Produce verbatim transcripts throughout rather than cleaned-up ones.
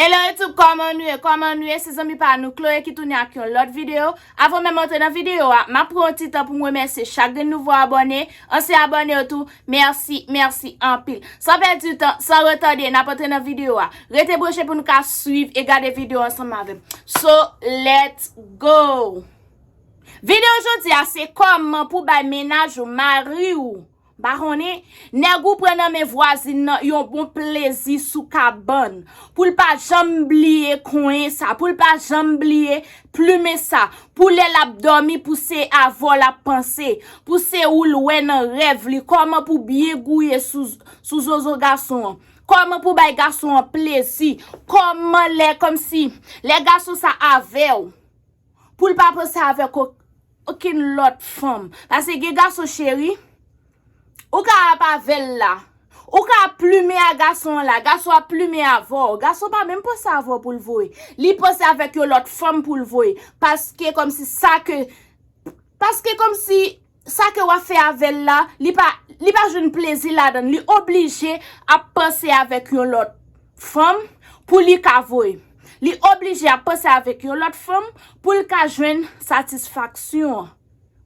Hello YouTube, kòman nou ye? Kòman nou ye? Se zanmi pa nou Chloé ki tounen ak yon lòt videyo. Avan menm antre nan videyo a, m ap pran yon ti tan pou m remèsye chak grenn nouvo abòne, ansyen abòne yo tou. Mèsi, mèsi anpil. San pèdi tan, san retade, n ap antre nan videyo a. Rete branche pou nou ka swiv e gade videyo ansanm avè m. So, let's go! Videyo jodi a se kòman pou bay mennaj ou, mari w, m pa konnen, nèg ou pran nan men vwazin nan yon bon plezi sou kabann. Pou l pa janm bliye konyen sa, pou l pa janm bliye plimen sa. Pou lè l ap dòmi, pou se avè w l ap panse, pou se ou l wè nan rèv li. Kòman pou byen gouye sou, sou zozo gason an. Kòman pou bay gason an plezi. Kòman lè, kòmsi, lè gason sa avè w, pou l pa panse avèk o-, okenn lòt fanm. Paske gen gason cheri, ou ka ap avè l la. Ou ka ap plimen a gason an la, gason ap plimen avè w. Gason pa menm panse avè w pou l voye. Li panse avèk yon lòt fanm pou l voye. Paske kòmsi sa ke, paske kòmsi sa ke w ap fè avè l la, li pa, li pa jwenn plezi ladan l. Li oblije ap panse avèk yon lòt fanm pou li ka voye. Li oblije ap panse avèk yon lòt fanm pou l ka jwenn satisfaksyon an.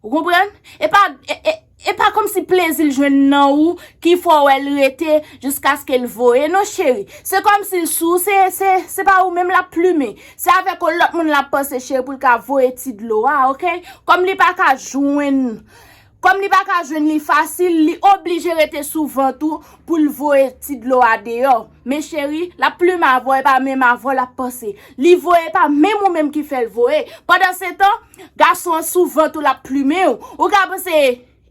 Ou konprann? E pa, e, e, e pa kòmsi plezi l jwenn nan ou ki fè w wè l rete jiskaske l voye. Non, cheri. Se kòmsi l sou, se, se, se pa ou menm l ap plimen. Se avèk yon lòt moun l ap panse, cheri, pou l ka voye ti dlo a, oke? Kòm li pa ka jwenn, kòm li pa ka jwenn li fasil, li oblije rete sou vant ou pou l voye ti dlo a deyò. Men cheri, l ap plimen avè w, e pa menm avè w l ap panse. Li voye, e pa menm ou menm ki fè l voye. Pandan se tan, gason an sou vant ou l ap plimen w. Ou ka panse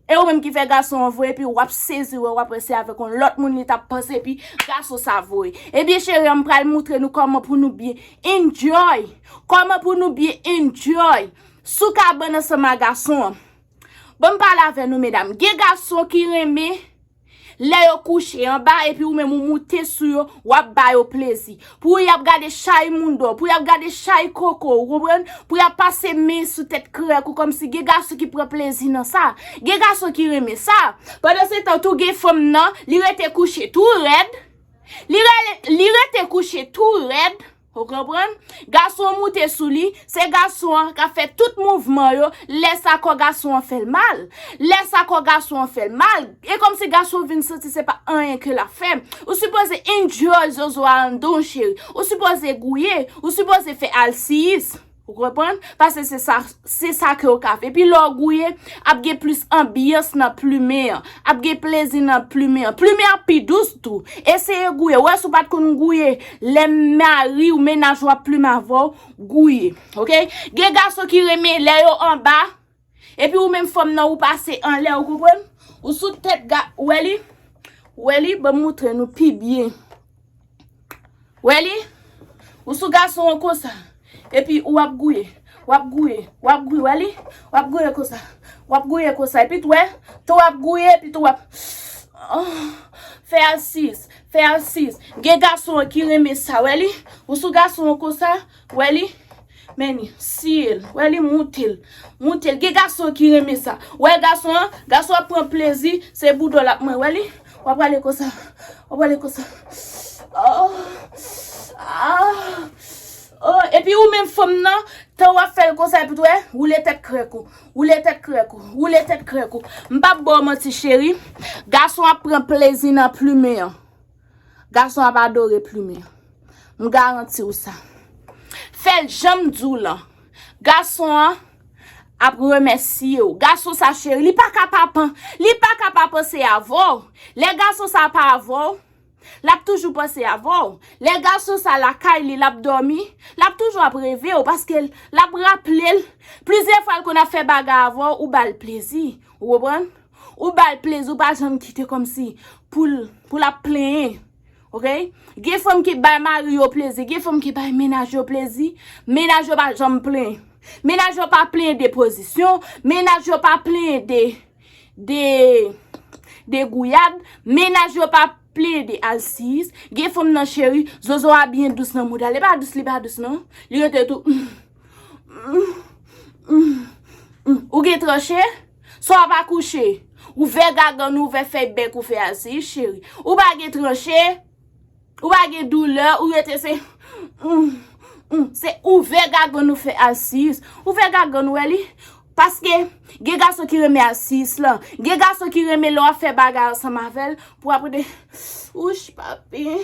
e ou menm ki fè gason an voye, epi w ap sezi wè, w ap wè se avèk yon lòt moun li t ap panse, epi gason sa voye. Ebyen, cheri, m pral moutre nou kòman pou nou byen enjoy. Kòman pou nou byen enjoy sou kabann ansanm a gason an. Bon, m pale avè nou, medam. Gen gason ki renmen lè yo kouche anba, epi ou menm ou moute sou yo, w ap ba yo plezi. Pou y ap gade chay moun do, pou y ap gade chay koko, ou konprann? Pou y ap pase men sou tèt krèk ou, kòmsi gen gason ki pran plezi nan sa. Gen gason ki renmen sa. Pandan se tan, tou gen fanm nan, li rete kouche tou rèd. Li rele, li rete kouche tou rèd. Ou konprann? Gason an moute sou li, se gason an k ap fè tout mouvman yo, lè sa kò gason an fè l mal. Lè sa kò gason an fè l mal, e kòmsi gason an vin santi se pa anyen ke l ap fè. Ou sipoze enjoy zozo a anndan w, cheri. Ou sipoze gouye, ou sipoze fè alsiyis. Ou konprann? Paske se sa, se sa ke w ka fè. Epi lè w gouye, ap gen plis anbyans nan plimen an. Ap gen plezi nan plimen an. Plimen an pi dous tou. Eseye gouye. Wè si w pa t konn gouye lè mari w, mennaj ou ap plimen avè w, gouye. Oke? Gen gason ki renmen lè yo anba, epi ou menm fanm nan ou pase anlè, ou konprann? Ou sou tèt ga-, ou wè li? Ou wè li? Ban m moutre nou pi byen. Wè li? Ou sou gason an konsa. Epi ou ap gouye. W ap gouye. W ap gouye. Wè li? W ap gouye konsa. W ap gouye konsa. Epi tou wè, tou w ap gouye, epi tou w ap, oh, fè alsiyis. Fè alsiyis. Gen gason an ki renmen sa. Wè li? Ou sou gason an konsa. Wè li? Men li, siye l. Wè li, moute l. Moute l. Gen gason ki renmen sa. Wè gason an, gason ap pran plezi, se bouda l ap mwen. Wè li? W ap prale konsa. W ap prale konsa. Oh. Ah. Oh. Epi ou menm fanm nan, tan w ap fè l konsa, epi tou wè, woule tèt krèk ou. Woule tèt krèk ou. Woule tèt krèk ou. M p ap ba w manti, cheri. Gason ap pran plezi nan plimen an. Gason ap adore plimen. M garanti w sa. Fè l jan m di w lan. Gason an ap remèsye w. Gason sa cheri, li pa ka pa pan-, li pa ka pa panse avè w. Lè gason sa pa avè w, l ap toujou panse avè w. Lè gason sa lakay li, l ap dòmi, l ap toujou ap reve w, paske l ap raple l plizyè fwa l konn ap fè bagay avè w, ou ba l plezi. Ou konprann? Ou ba l plezi, ou pa janm kite kòmsi pou l, pou l ap plenyen. Oke? Gen fanm ki bay mari yo plezi, gen fanm ki bay mennaj yo plezi. Mennaj yo pa janm plenyen. Mennaj yo pa plenyen de pozisyon, mennaj yo pa plenyen de, de, de gouyad, mennaj yo pa plenyen de alsiyis. Gen fanm nan cheri, zozo a byen dous nan mouda l. Li pa dous, li pa dous non. Li rete tou. Mm, mm, mm, mm. Ou gen tranche? Sa w pa kouche. Ouvè gagann ou, ouvè fèy bèk ou, fè alsiyis, cheri. Ou pa gen tranche. Ou pa gen doulè, ou rete se, Mm, mm, se ouvè gagann ou fè al sis. Ouvè gagann ou, wè li. Paske gen gason ki renmen al sis lan. Gen gason ki renmen lè w ap fè bagay ansanm avè l pou ap rete, wouch, papi,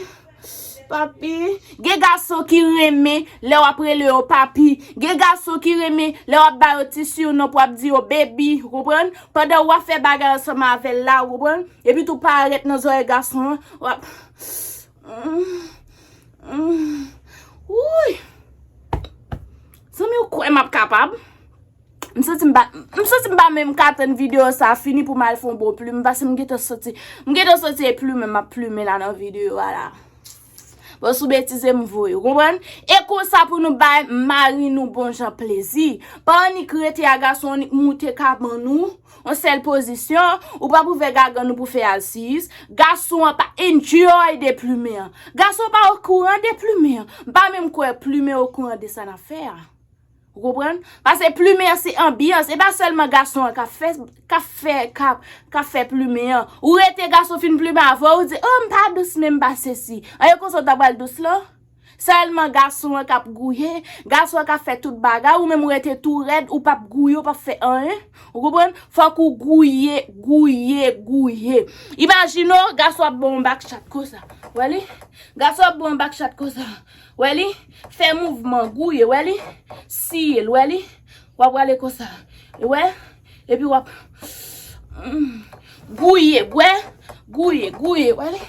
papi. Gen gason ki renmen lè w ap rele yo papi. Gen gason ki renmen lè w ap ba yo ti surnon pou ap di yo baby, ou konprann? Pandan w ap fè bagay ansanm avè l la, ou konprann? Epi tou parèt nan zòrèy gason an, w ap, mm, mm, wouy. Zanmi, ou kwè m ap kapab? M santi m pa, m santi m pa menm ka tann videyo sa fini pou m al fè yon bon plim, paske m gentan santi, m gentan santi e plimen m ap plimen la nan videyo a la. Bon, sou betize m voye, ou konprann? E konsa pou nou bay mari nou bon jan plezi. Pa annik rete a gason, annik moute kabann ou, yon sèl pozisyon, ou p ap ouvè gagann ou pou fè al sis. Gason an pa enjoy de plimen an. Gason pa okouran de plimen an. M pa menm kwè plimen okouran de sa n ap fè a. Ou konprann? Paske plimen an se anbyans. E pa sèlman gason an k ap fè, k ap fè, k ap, k ap fè plimen an. Ou rete gason fin plimen avè w, ou di, oh, m pa dous, men m pa sesi. An, e konsa w ta pral dous lan? Sèlman gason an k ap gouye, gason an k ap fè tout bagay, ou menm ou rete tou rèd, ou p ap gouye, ou p ap fè anyen. Ou konprann? Fòk ou gouye, gouye, gouye. Imajine w, gason ap ba w yon bakchat konsa. Wè li? Gason ap ba w yon bakchat konsa. Wè li? Fè mouvman, gouye, wè li? Siye l, wè li? W ap rale konsa. Wè? Epi w ap, mm, gouye, bwè, gouye, gouye, wè li?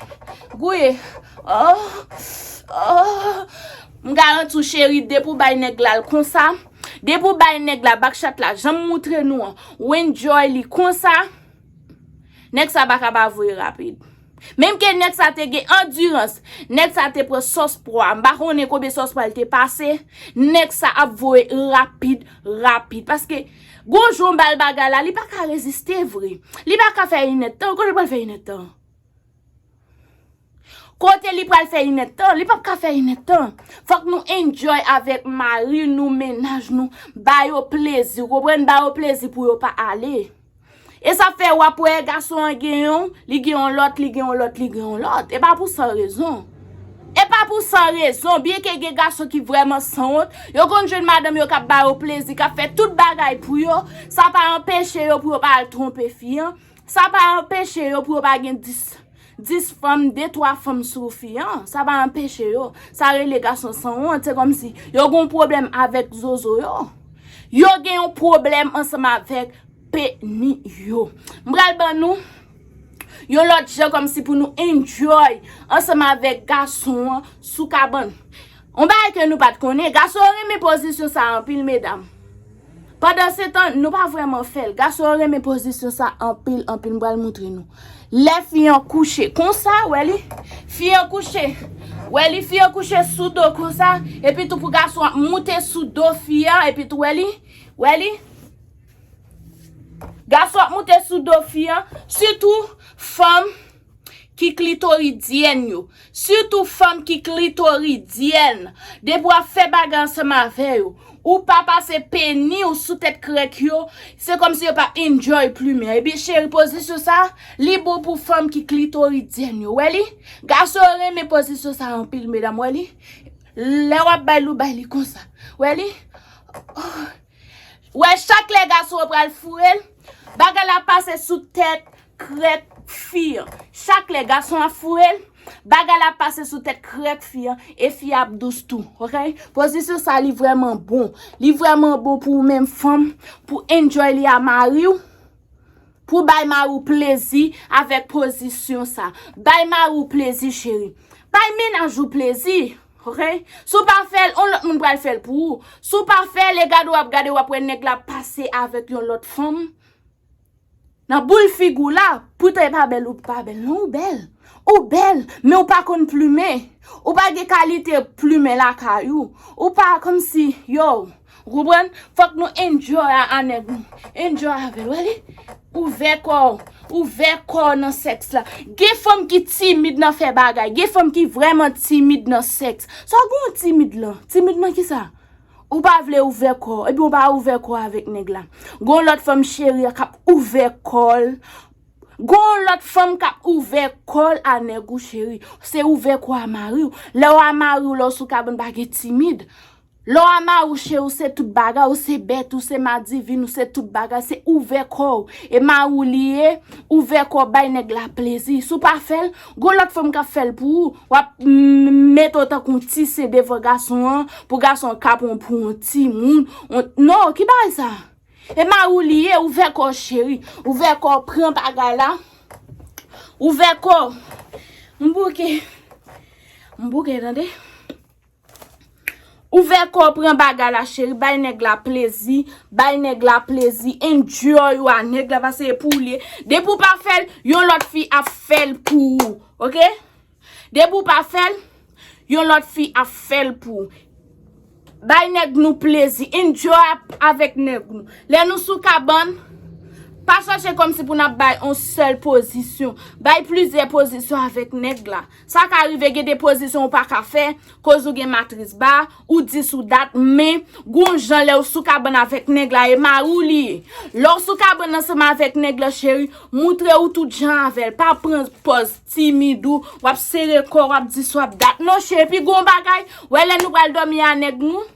Gouye. Oh, oh. M garanti w, cheri, depi w bay nèg la l konsa, depi w bay nèg la bakchat la, jan m moutre nou an, w enjoy li konsa, nèg sa pa ka pa voye rapid. Menm ke nèg sa te gen andirans, nèg sa te pran sòs pwa. M pa konnen konbyen sòs pwa l te pase. Nèg sa ap voye rapid, rapid. Paske gon jou m ba l bagay la, li pa ka reziste vre. Li pa ka fè inèdtan. Kote l pral fè inèdtan? Kote li pral fè inèdtan? Li p ap ka fè inèdtan. Fòk nou enjoy avèk mari nou, mennaj nou. Ba yo plezi, ou konprann? Ba yo plezi pou yo pa ale. E sa fè w ap wè gason an gen yon, li gen yon lòt, li gen yon lòt, li gen yon lòt. E pa pou san rezon. E pa pou san rezon. Byenke gen gason ki vrèman sanwont, yo konn jwenn madanm yo k ap ba yo plezi, k ap fè tout bagay pou yo, sa pa anpeche yo pou yo pa al twonpe fi an. Sa pa anpeche yo pou yo pa gen dis, dis fanm, de, twa fanm sou fi an. Sa pa anpeche yo. Sa rele gason sanwont. Se kòmsi yo gen yon pwoblèm avèk zozo yo. Yo gen yon pwoblèm ansanm avèk peni yo. M pral ban nou yon lòt jan kòmsi pou nou enjoy ansanm avèk gason an sou kabann. Yon bagay ke nou pa t konnen, gason yo renmen pozisyon sa anpil, medam. Pandansetan, nou pa vrèman fè l. Gason yo renmen pozisyon sa anpil, anpil. M pral moutre nou. Lè fi an kouche konsa, wè li? Fi an kouche. Wè li, fi an kouche sou do konsa. Epi tou pou gason ap moute sou do fi an. Epi tou, wè li? Wè li? Gason ap moute sou do fi an. Sitou fanm ki klitoridyèn yo. Sitou fanm ki klitoridyèn. Depi w ap fè bagay ansanm avè yo, ou pa pase peni w sou tèt krèk yo, se kòmsi yo pa enjoy plimen. Ebyen, cheri, pozisyon sa, li bon pou fanm ki klitoridyèn yo. Wè li? Gason yo renmen pozisyon sa anpil, medam. Wè li? Lè w ap bay li, w bay li konsa. Wè li? Oh. Wè, chak lè gason an pral foure l, bagay la pase sou tèt krèk fi an. Chak lè gason an foure l, bagay la pase sou tèt krèk fi an, e fi a ap dous tou, oke? Pozisyon sa, li vrèman bon. Li vrèman bon pou ou menm fanm, pou enjoy li a mari w, pou bay mari w plezi avèk pozisyon sa. Bay mari w plezi, cheri. Bay mennaj ou plezi. Oke? Si w pa fè l, yon lòt moun pral fè l pou ou. Si w pa fè l, e gade w ap gade, w ap wè nèg la pase avèk yon lòt fanm. Nan boul figi w la, poutan e pa bèl, ou pa bèl, non, ou bèl. Ou bèl, men ou pa konn plimen. Ou pa gen kalite plimen lakay ou. Ou pa kòmsi, yo, ou konprann? Fòk nou enjoy a, a nèg nou. Enjoy avè l, wè li? Ouvè kò w. Ouvè kò w nan sèks la. Gen fanm ki timid nan fè bagay. Gen fanm ki vrèman timid nan sèks. Sa w gen w timid lan? Timid nan kisa? Ou pa vle ouvè kò w. Epi w pa ouvè kò w avèk nèg la. Gen yon lòt fanm cheri a k ap ouvè kò l. Gon lòt fanm k ap ouvè kò l a nèg ou, cheri. Se ouvè kò a mari w. Lè w a mari w, lè w sou kabann, pa gen timid. Lè w a mari w, cheri, w se tout bagay, w se bèt, w se madivin, w se tout bagay, se ouvè kò w. E mari w li ye, ouvè kò w, bay nèg la plezi. Si w pa fè l, gon lòt fanm k ap fè l pou ou. W ap mm, mete w tankou yon ti sen devan gason an, pou gason an ka pran w pou yon timoun. On- Non, ki bagay sa? E mari w li ye, ouvè kò w, cheri. Ouvè kò w, pran bagay la. Ouvè kò w. M bouke. M bouke, tande. Ouvè kò w, pran bagay la, cheri. Bay nèg la plezi. Bay nèg la plezi. Enjoy ou a nèg la, paske e pou w li ye. Depi w pa fè l, yon lòt fi ap fè l pou ou. Oke? Depi w pa fè l, yon lòt fi ap fè l pou ou. Bay nèg nou plezi. Enjoy ap- avèk nèg nou. Lè nou sou kabann, pa chache kòmsi pou n ap bay yon sèl pozisyon. Bay plizyè pozisyon avèk nèg la. Sa ka rive gen de pozisyon ou pa ka fè, koz ou gen matris ba, ou dis ou dat, men gon jan lè w sou kabann avèk nèg la, e mari w li ye. Lè w sou kabann ansanm avèk nèg la, cheri, moutre w tout jan avè l. Pa pran pòz timid ou, w ap sere kò, w ap dis w ap dat. Non, cheri, epi gon bagay, wè lè nou pral dòmi a nèg nou,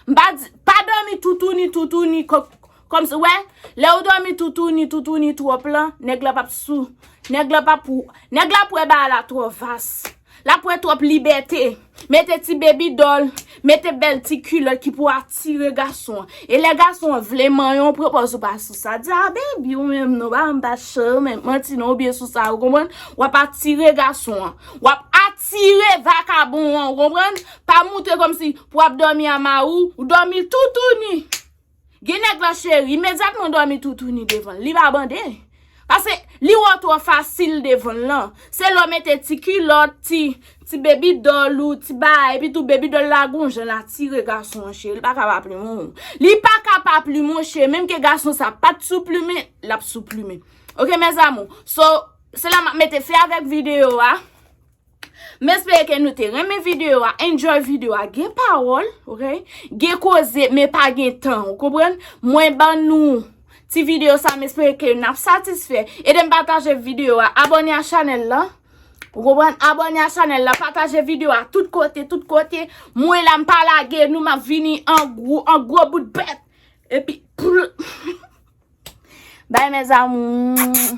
m pa di, pa dòmi toutouni, toutouni, kò- kòmsi, wè, lè w dòmi toutouni, toutouni twòp lan, nèg la p ap sou, nèg la p ap, nèg la p wè bagay la twò vas. L ap wè twòp libète. Mete ti baby doll, mete bèl ti kilòt ki pou atire gason an. E lè gason an vle manyen w, pran pòz ou pa sou sa. Di, "A, baby, ou menm non, pa, m pa cho, men manti non, ou byen sou sa," ou konprann? W ap atire gason an. W ap atire vakabon an, ou konprann? Pa moutre kòmsi pou w ap dòmi a mari w, ou dòmi toutouni. Gen nèg la, cheri, imedyatman w dòmi toutouni devan l, li pa bande. Paske li wè w twò fasil devan l lan. Se lè w mete ti kilòt, ti, ti baby doll ou, ti bagay, epi tou baby doll la gon jan l atire gason an, cheri. Li pa ka pa plimen w. Li pa ka pa plimen w, cheri. Menm ke gason sa pa t sou plimen, l ap sou plimen. Oke, mes amours. So, se la m ap mete fen avèk videyo a. M espere ke nou te renmen videyo a, enjoy videyo a. Gen pawòl, oke? Gen koze, men pa gen tan, ou konprann? Mwen ban nou ti videyo sa, m espere ke n ap satisfè. Ede m pataje videyo a, abòne a chanèl la. Ou konprann? Abòne a chanèl la, pataje videyo a tout kote, tout kote. Mwen la, m pa lage nou, m ap vini an gwo, an gwo bout bèt. Epi, bye mes amours.